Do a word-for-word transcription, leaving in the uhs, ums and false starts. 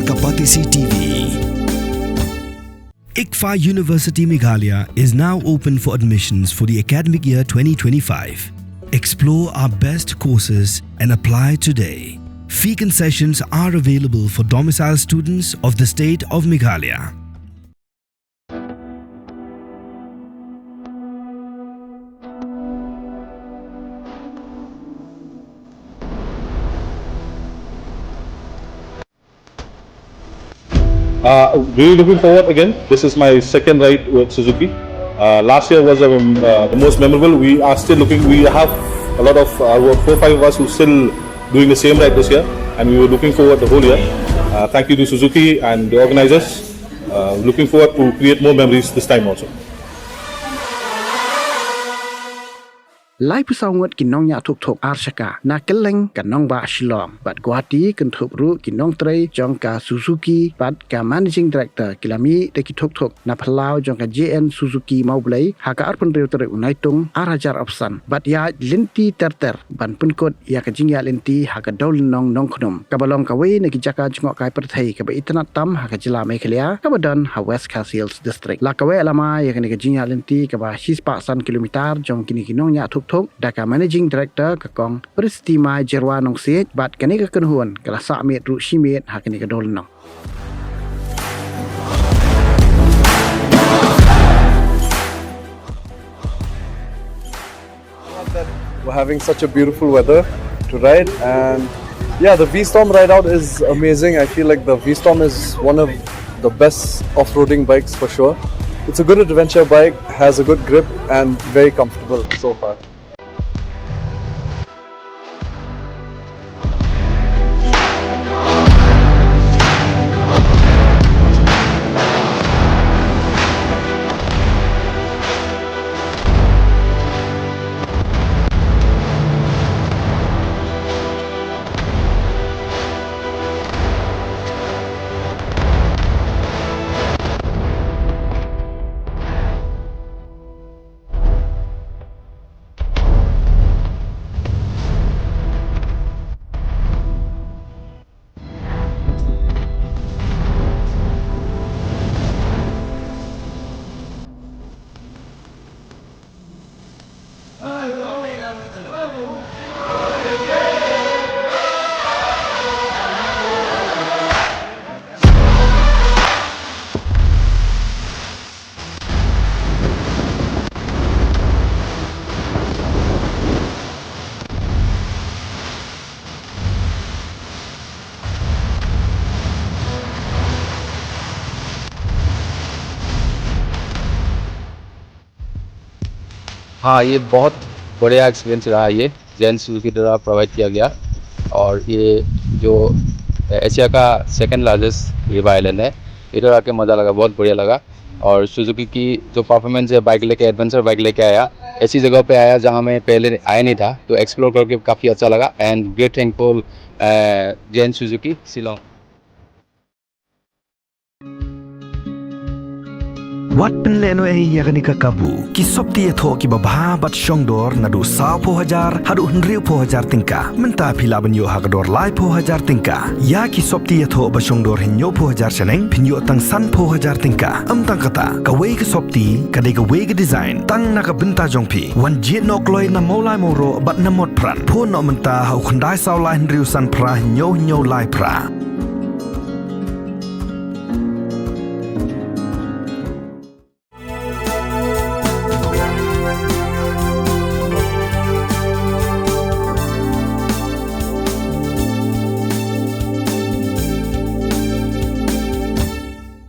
Kapatisi T V. ICFAI University Meghalaya is now open for admissions for the academic year twenty twenty-five. Explore our best courses and apply today. Fee concessions are available for domicile students of the state of Meghalaya. Uh, really looking forward again. This is my second ride with Suzuki. Uh, last year was, um, uh, the most memorable. We are still looking. We have a lot of, uh, four, five of us who still doing the same ride this year, and we were looking forward the whole year. Uh, thank you to Suzuki and the organizers. Uh, looking forward to create more memories this time also. Laiphew saw ngut ki nongñiah thuk thuk ar shaka na kylleng ka nongbah Shillong bad Guwahati kynthup ruh ki nongtrei jong ka Suzuki bad ka Managing Director ki la mih da ki thuk thuk na phyllaw jong ka J N Suzuki Mawblei ha ka arphew hynriew tarik u Naitung ar hajar arphew san bad ïaid lynti ter ter ban pynkut ïa ka jingïaid lynti ha ka Dewlynnong Nongkhnum kaba long kawei na ki jaka jngohkai pyrthei kaba itynnad tam ha ka jylla Meghalaya kaba don ha West Khasi Hills District. La kaweh lama ïa kane ka jingïaid lynti kaba shispah san kilometer jong kine ki nongñiah thuk thuk da ka Managing Director ka Kong Pristimai Jyrwa Nongsiej bad kane ka kynhun ka la sah miet ruh shi miet ha kane ka Dewlynnong. We're having such a beautiful weather to ride, and yeah, the V-Storm ride out is amazing. I feel like the V-Storm is one of the best off-roading bikes for sure. It's a good adventure bike, has a good grip, and very comfortable so far. हाँ, ये बहुत बढ़िया एक्सपीरियंस रहा ये जैन सुजुकी द्वारा प्रोवाइड किया गया। और ये जो एशिया का सेकंड लार्जेस्ट रिव आइलैंड है, इधर आके मज़ा लगा, बहुत बढ़िया लगा। और सुजुकी की जो परफॉर्मेंस है, बाइक लेके, एडवेंचर बाइक लेके आया, ऐसी जगह पे आया जहाँ मैं पहले आया नहीं था, तो एक्सप्लोर करके काफ़ी अच्छा लगा। And great thankful जैन सुजुकी शिलोंग। Wat pynlehnohei ïa kane ka kabu, ki sopti ïathoh kiba bha bad shongdor naduh sawphew hajar haduh hynriewphew hajar tyngka. Mynta phi lah ban ïoh ha ka dor laiphew hajar tyngka. Ïa ki sopti ïathoh ba shongdor hynñiewphew hajar shaneng phin ïoh tang sanphew hajar tyngka. Ym tang kata, kawei ka sopti ka dei kawei ka design tang na ka bynta jong phi. Wan jied noh kloi na Mawlai Mawroh bad na Motphran. Phone noh mynta ha u khyndai saw lai hynriew san phra hynñiew hynñiew lai phra.